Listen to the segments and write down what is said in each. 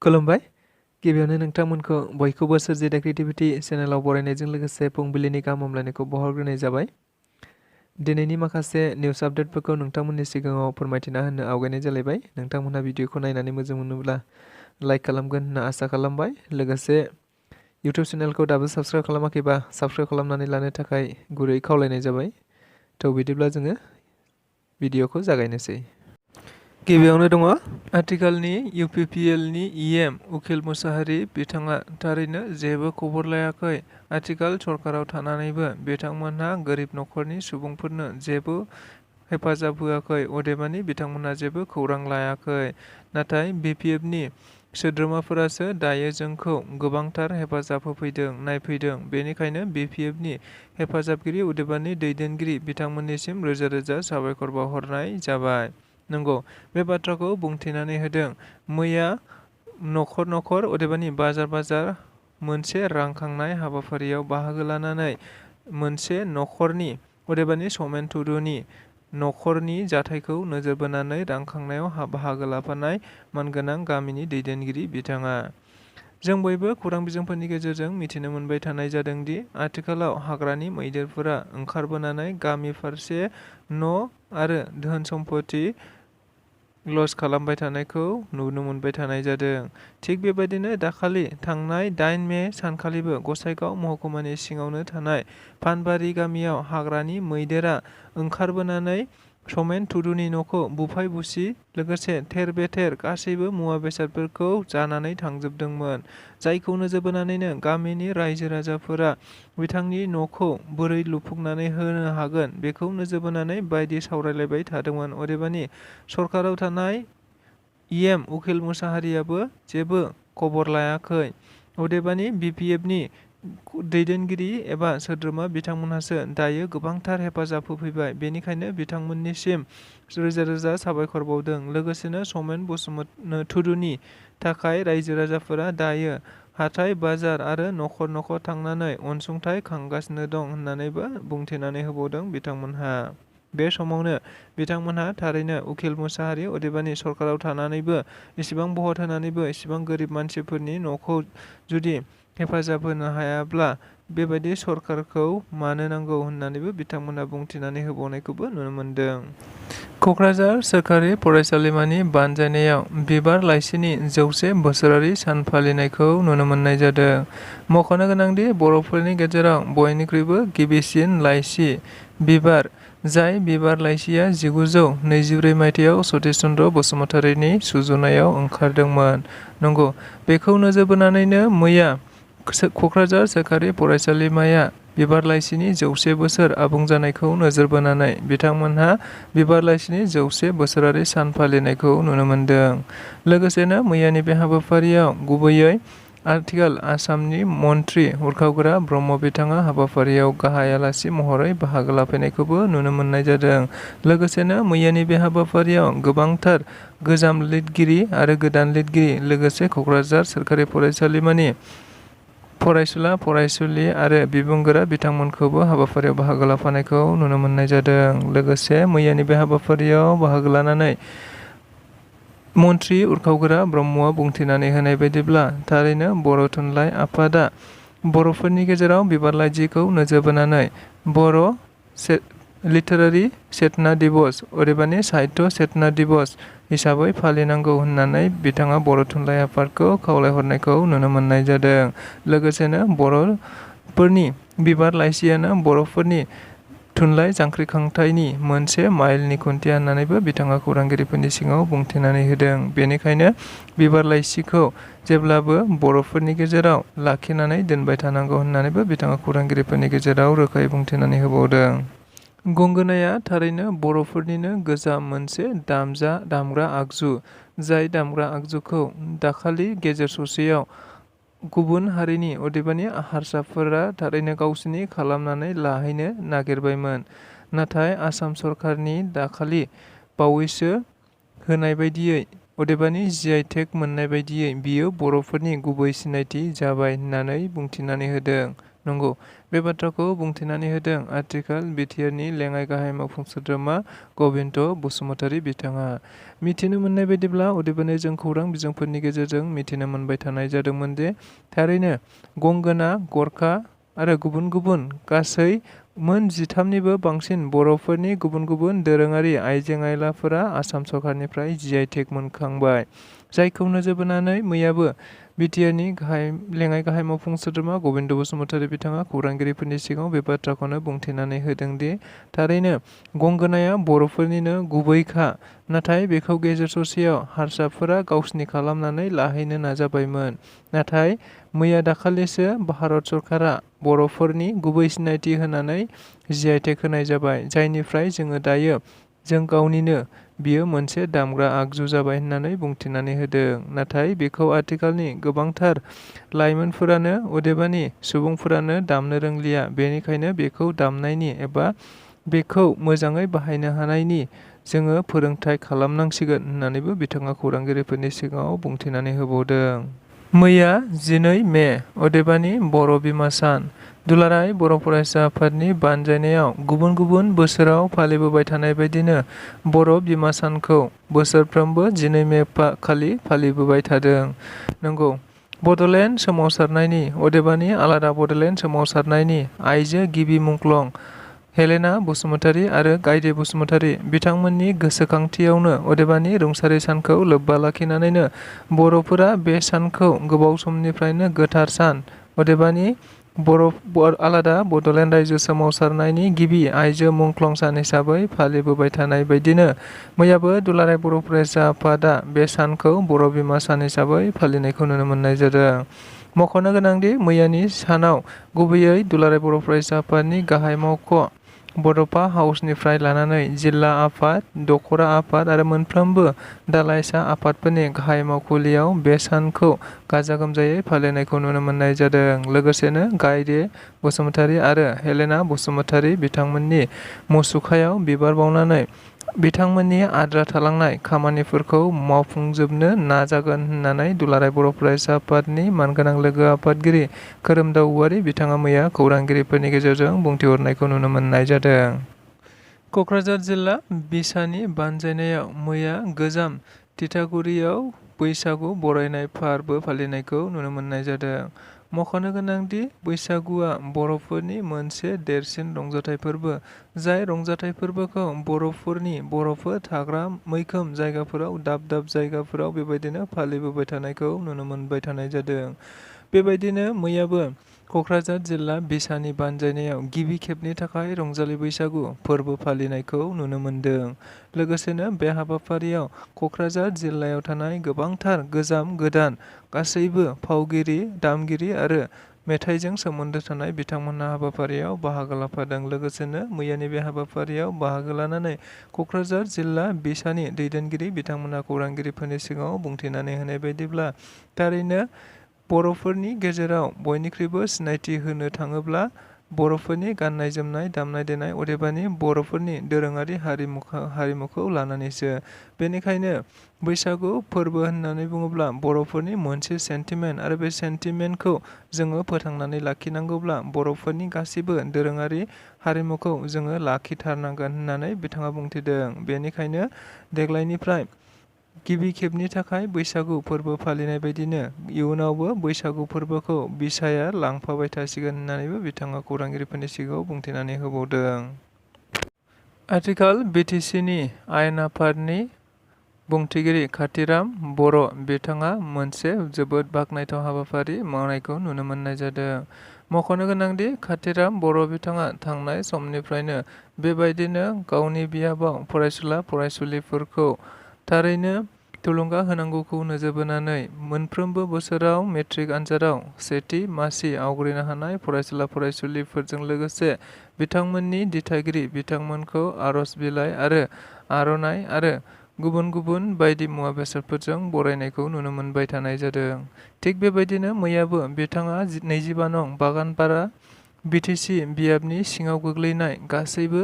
खुलुमबाय। गिबियावनो नोंथांमोनखौ बयखौबो सोरजिदा क्रिएटिभिटि चेनेलाव बरायनायजों लोगोसे फुंबिलिनि गाहाम हामलायनायखौ बावहरग्रोनाय जाबाय। दिनैनि माखासे निउस आपडेटफोरखौ नोंथांमोननि सिगाङाव फोरमायथिना होनो आवगायनाय जालायबाय। नोंथांमोनहा भिडिअखौ नायनानै मोजां मोनोब्ला लाइक खालामगोन होनना आसा खालामबाय। लोगोसे इउटुब चेनेलखौ दाबो साबस्क्राइब खालामाखैबा साबस्क्राइब खालामनानै लानो थाखाय गुरै खावलायनाय जाबाय। थ' बिदिब्ला जोङो भिडिअखौ जागायनोसै। गिबियावनो दङ आथिखालनि UPPLनि EM उखिल मुसाहारि बिथाङा थारैनो जेबो खबर लायाखै। आथिखाल सरकाराव थानानैबो बिथांमोनहा गोरिब नखरनि सुबुंफोरनो जेबो हेफाजाब होआखै, अदेबानि बिथांमोनहा जेबो खौरां लायाखै। नाथाय BPFनि सोद्रोमाफोरासो दायो जोंखौ गोबांथार हेफाजाब होफैदों, नायफैदों। बेनिखायनो BPFनि हेफाजाबगिरि अदेबानि दैदेनगिरि बिथांमोननिसिम रोजा रोजा साबायखर बावहरनाय जाबाय। नंगौ, बे बाथ्राखौ बुंथिनानै होदों। मैया नखर नखर अदेबानि बाजार बाजार मोनसे रां खांनाय हाबाफारियाव बाहागो लानानै मोनसे नखरनि अदेबानि समेन टुडुनि नखरनि जाथायखौ नोजोर बोनानै रां खांनायाव बाहागो लाफानाय मानगोनां गामिनि दैदेनगिरि बिथाङा। जों बयबो खौरां बिजोंफोरनि गेजेरजों मिथिनो मोनबाय थानाय जादों दि आथिखालाव हाग्रानि मैदेरफोरा ओंखारबोनानै गामि फारसे न' आरो धोन सम्पति लस खालामबाय थानायखौ नुनो मोनबाय थानाय जादों। थिग बेबायदिनो दाखालि थांनाय 8 मे सानखालिबो गसाइगाव महकुमानि सिङावनो थानाय फानबारि गामियाव हाग्रानि मैदेरा ओंखारबोनानै समेन टुडुनि न'खौ बुफाय बुसि लोगोसे थेर बेथेर गासैबो मुवा बेसादफोरखौ जानानै थांजोबदोंमोन। जायखौ नोजोर बोनानैनो गामिनि रायजो राजाफोरा बिथांनि न'खौ बोरै लुफुंनानै होनो हागोन बेखौ नोजोर बोनानै बायदि सावरायलायबाय थादोंमोन। अदेबानि सरकाराव थानाय EM उखिल मुसाहारियाबो जेबो खबर लायाखै। अदेबानि BPFनि दैदेनगिरि एबा सोद्रोमा बिथांमोनहासो दायो गोबांथार हेफाजाब होफैबाय। बेनिखायनो बिथांमोननिसिम रोजा रोजा साबायखर बावदों। लोगोसेनो समेन टुडुनि थाखाय रायजो राजाफोरा दायो हाथाय बाजार आरो नखर नखर थांनानै अनसुंथाइ खांगासिनो दं होननानैबो बुंथिनानै होबावदों बिथांमोनहा। बे समावनो बिथांमोनहा थारैनो उखिल मुसाहारि अदेबानि सरकाराव थानानैबो इसिबां भट होनानैबो इसिबां गोरिब मानसिफोरनि न'खौ जुदि हेफाजाब होनो हायाब्ला बेबायदि सरकारखौ मानो नांगौ होननानैबो बिथांमोनहा बुंथिनानै होबावनायखौबो नुनो मोनदों। क'क्राझार सोरखारि फरायसालिमानि बानजायनायाव बिबार लाइसिनि 100 बोसोरारि सान फालिनायखौ नुनो मोननाय जादों। मख'नो गोनांदि बर'फोरनि गेजेराव बयनिख्रुइबो गिबिसिन लाइसि बिबार, जाय बिबार लाइसिया 1924 मायथाइयाव सतिश चन्द्र बसुमतारीनि सुजुनायाव ओंखारदोंमोन। नंगौ, बेखौ नोजोर बोनानैनो मैया क'क्राझार सोरखारि फरायसालिमाया बिबार लाइसिनि 100 बोसोर आबुं जानायखौ नोजोर बोनानै बिथांमोनहा बिबार लाइसिनि 100 बोसोरारि सान फालिनायखौ नुनो मोनदों। लोगोसेनो मैयानि बे हाबाफारियाव गुबैयै आथिखाल आसामनि मन्त्रि उरखावगोरा ब्रह्म बिथाङा हाबाफारियाव गाहाय आलासि महरै बाहागो लाफैनायखौबो नुनो मोननाय जादों। लोगोसेनो मैयानि बे हाबाफारियाव गोबांथार गोजाम लिरगिरि आरो गोदान लिरगिरि लोगोसे क'क्राझार सोरखारि फरायसालिमानि फरायसुला फरायसुलि आरो बिबुंगोरा बिथांमोनखौबो हाबाफारियाव बाहागो लाफानायखौ नुनो मोननाय जादों। लोगोसे मैयानि बे हाबाफारियाव बाहागो लानानै मन्त्रि उरखावगोरा ब्रह्मआ बुंथिनानै होनाय बायदिब्ला थारैनो बर' थुनलाइ आफादा बर'फोरनि गेजेराव बिबार लाइसिखौ नोजोर बोनानै बर' लिटारारि चेतना दिवस अदेबानि साहित्य चेतना दिवस हिसाबै फालिनांगौ होननानै बिथाङा बर' थुनलाइ आफादखौ खावलायहरनायखौ नुनो मोननाय जादों। लोगोसेनो बर'फोरनि बिबार लाइसियानो बर'फोरनि थुनलाइ जांख्रिखांथायनि मोनसे माइलनि खुन्थिया होननानैबो बिथाङा खौरांगिरिफोरनि सिगाङाव बुंथिनानै होदों। बेनिखायनो बिबार लाइसिखौ जेब्लाबो बर'फोरनि गेजेराव लाखिनानै दोनबाय थानांगौ होननानैबो बिथाङा खौरांगिरिफोरनि गेजेराव रोखायै बुंथिनानै होबावदों। गंगोनाया थारैनो बर'फोरनिनो गोजाम मोनसे दामग्रा आगजु। जाय दामग्रा आगजुखौ दाखालि गेजेर ससेयाव गुबुन हारिनि अदेबानि हारसाफोरा थारैनो गावसिनि खालामनानै लाहैनो नागिरबायमोन। नाथाय आसाम सरकारनि दाखालि बावैसो होनाय बायदियै अदेबानि GI टेग मोननाय बायदियै बियो बर'फोरनि गुबै सिनायथि जाबाय होननानै बुंथिनानै होदों। नंगौ। बे बाथ्राखौ बुंथिनानै होदों आथिखाल बिटिआरनि लेङाइ गाहाय मावफुं सोद्रोमा गबिन्द बसुमतारी बिथाङा। मिथिनो मोननाय बायदिब्ला अदेबानि जों खौरां बिजोंफोरनि गेजेरजों मिथिनो मोनबाय थानाय जादोंमोन दि थारैनो गंगोना, गरखा आरो गुबुन गुबुन गासै मोन 13निबो बांसिन बर'फोरनि गुबुन गुबुन दोरोङारि आइजें-आइलाफोरा आसाम सरकारनिफ्राय जि.आइ. टेग मोनखांबाय। जायखौ नोजोर बोनानै मैयाबो बिटिआरनि लेङाइ गाहाय मावफुं सोद्रोमा गबिन्द बसुमतारी बिथाङा खौरांगिरिफोरनि सिगाङाव बे बाथ्राखौनो बुंथिनानै होदों दि थारैनो गंगोनाया बर'फोरनिनो गुबैखा, नाथाय बेखौ गेजेर ससेयाव हारसाफोरा गावसिनि खालामनानै लाहैनो नाजाबायमोन। नाथाय मैया दाखालिसो भारत सरकारा बर'फोरनि गुबै सिनायथि होनानै जि.आइ. टेग होनाय जाबाय, जायनिफ्राय जोङो दायो जों गावनिनो बियो मोनसे दामग्रा आगजु जाबाय होननानै बुंथिनानै होदों। नाथाय बेखौ आथिखालनि गोबांथार लाइमोनफोरानो अदेबानि सुबुंफोरानो दामनो रोंलिया। बेनिखायनो बेखौ दामनायनि एबा बेखौ मोजाङै बाहायनो हानायनि जोङो फोरोंथाइ खालामनांसिगोन होननानैबो बिथाङा खौरांगिरिफोरनि सिगाङाव बुंथिनानै होबावदों। मैया 12 मे अदेबानि बर' बिमा सान। दुलाराय बर' फरायसा आफादनि बानजायनायाव गुबुन गुबुन बोसोराव फालिबोबाय थानाय बायदिनो बर' बिमा सानखौ बोसोरफ्रोमबो 12 मे खालि फालिबोबाय थादों। नंगौ। बड'लेण्ड सोमावसारनायनि अदेबानि आलादा बड'लेण्ड सोमावसारनायनि आइजो गिबि मुंख्लं हेलेना बसुमतारी आरो गायदे बसुमतारी बिथांमोननि गोसोखांथियावनो अदेबानि रुंसारि सानखौ लोब्बा लाखिनानैनो बर'फोरा बे सानखौ गोबाव समनिफ्रायनो गोथार सान अदेबानि आलादा बड'लेण्ड रायजो सोमावसारनायनि गिबि आइजो मुंख्लं सान हिसाबै फालिबोबाय थानाय बायदिनो मैयाबो दुलाराय बर' फरायसा आफादा बे सानखौ बर' बिमा सान हिसाबै फालिनायखौ नुनो मोननाय जादों। मख'नो गोनांदि मैयानि सानाव गुबैयै दुलाराय बर' फरायसा आफादनि गाहाय मावख' बड'फा हाउसनिफ्राय लानानै जिल्ला आफाद, दख'रा आफाद आरो मोनफ्रोमबो दालाइसा आफादफोरनि गाहाय मावखुलियाव बे सानखौ गाजा-गोमजायै फालिनायखौ नुनो मोननाय जादों। लोगोसेनो गायदे बसुमतारी आरो हेलेना बसुमतारी बिथांमोननि मुसुखायाव बिबार बावनानै बिथांमोननि आद्रा थालांनाय खामानिफोरखौ मावफुंजोबनो नाजागोन होननानै दुलाराय बर' फरायसा आफादनि मानगोनां लोगो आफादगिरि खोरोमदाव औवारी बिथाङा मैया खौरांगिरिफोरनि गेजेरजों बुंथिहरनायखौ नुनो मोननाय जादों। क'क्राझार जिल्ला बिसानि बानजायनायाव मैया गोजाम तितागुरियाव बैसागु बरायनाय फोरबो फालिनायखौ नुनो मोननाय जादों। मख'नो गोनांदि बैसागुआ बर'फोरनि मोनसे देरसिन रंजाथाइ फोरबो, जाय रंजाथाइ फोरबोखौ बर'फोर थाग्रा मैखोम जायगाफोराव दाब दाब जायगाफोराव बेबायदिनो फालिबोबाय थानायखौ नुनो मोनबाय थानाय जादों। बेबायदिनो मैयाबो क'क्राझार जिल्ला बिसानि बानजायनायाव गिबि खेबनि थाखाय रंजालि बैसागु फोरबो फालिनायखौ नुनो मोन्दों। लोगोसेनो बे हाबाफारियाव क'क्राझार जिल्लायाव थानाय गोबांथार गोजाम गोदान गासैबो फावगिरि, दामगिरि आरो मेथाइजों सोमोन्दो थानाय बिथांमोनहा हाबाफारियाव बाहागो लाफादों। लोगोसेनो मैयानि बे हाबाफारियाव बाहागो लानानै क'क्राझार जिल्ला बिसानि दैदेनगिरि बिथांमोनहा खौरांगिरिफोरनि सिगाङाव बुंथिनानै होनाय बायदिब्ला थारैनो बर'फोरनि गेजेराव बयनिख्रुइबो सिनायथि होनो थाङोब्ला बर'फोरनि गाननाय-जोमनाय, दामनाय-देनाय अदेबानि बर'फोरनि दोरोङारि हारिमुखौ लानानैसो। बेनिखायनो बैसागु फोरबो होननानै बुङोब्ला बर'फोरनि मोनसे सेन्टिमेन्ट आरो बे सेन्टिमेन्टखौ जोङो फोथांनानै लाखिनांगौब्ला बर'फोरनि गासिबो दोरोङारि हारिमुखौ जोङो लाखिथारनांगोन होननानै बिथाङा बुंथिदों। बेनिखायनो देग्लायनिफ्राय गिबि खेबनि थाखाय बैसागु फोरबो फालिनाय बायदिनो इयुनावबो बैसागु फोरबोखौ बिसाया लांफाबाय थासिगोन होननानैबो बिथाङा खौरांगिरिफोरनि सिगाङाव बुंथिनानै होबावदों। आथिखाल बिटिसिनि आयेन आफादनि बुंथिगिरि काथिराम बर' बिथाङा मोनसे जोबोद बाखनायथाव हाबाफारि मावनायखौ नुनो मोननाय जादों। मख'नो गोनांदि काथिराम बर' बिथाङा थांनाय समनिफ्रायनो बेबायदिनो गावनि बियाबाव फरायसुला-फरायसुलिफोरखौ थारैनो थुलुंगा होनांगौखौ नोजोर बोनानै मोनफ्रोमबो बोसोराव मेट्रिक आनजादाव सेथि मासि आवग्रिनो हानाय फरायसुला-फरायसुलिफोरजों लोगोसे बिथांमोननि दिथागिरि बिथांमोनखौ आर'ज बिलाइ आरो आर'नाइ आरो गुबुन गुबुन बायदि मुवा बेसादफोरजों बरायनायखौ नुनो मोनबाय थानाय जादों। थिग बेबायदिनो मैयाबो बिथाङा 25 नं बागानपारा बिटिसि बियाबनि सिङाव गोग्लैनाय गासैबो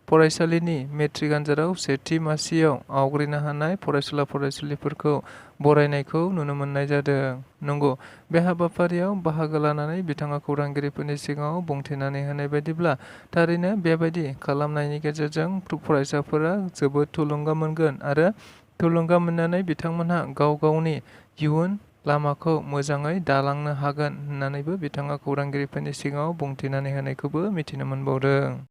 फरायसालिनि मेट्रिक आनजादाव सेथि मासियाव आवग्रिनो हानाय फरायसुला-फरायसुलिफोरखौ बरायनायखौ नुनो मोननाय जादों। नंगौ, बे हाबाफारियाव बाहागो लानानै बिथाङा खौरांगिरिफोरनि सिगाङाव बुंथिनानै होनाय बायदिब्ला, थारैनो बेबायदि खालामनायनि गेजेरजों फरायसाफोरा जोबोद थुलुंगा मोनगोन आरो थुलुंगा मोननानै बिथांमोनहा गाव गावनि इयुन लामाखौ मोजाङै दालांनो हागोन होननानैबो बिथाङा खौरांगिरिफोरनि सिगाङाव बुंथिनानै होनायखौबो मिथिनो मोनबावदों।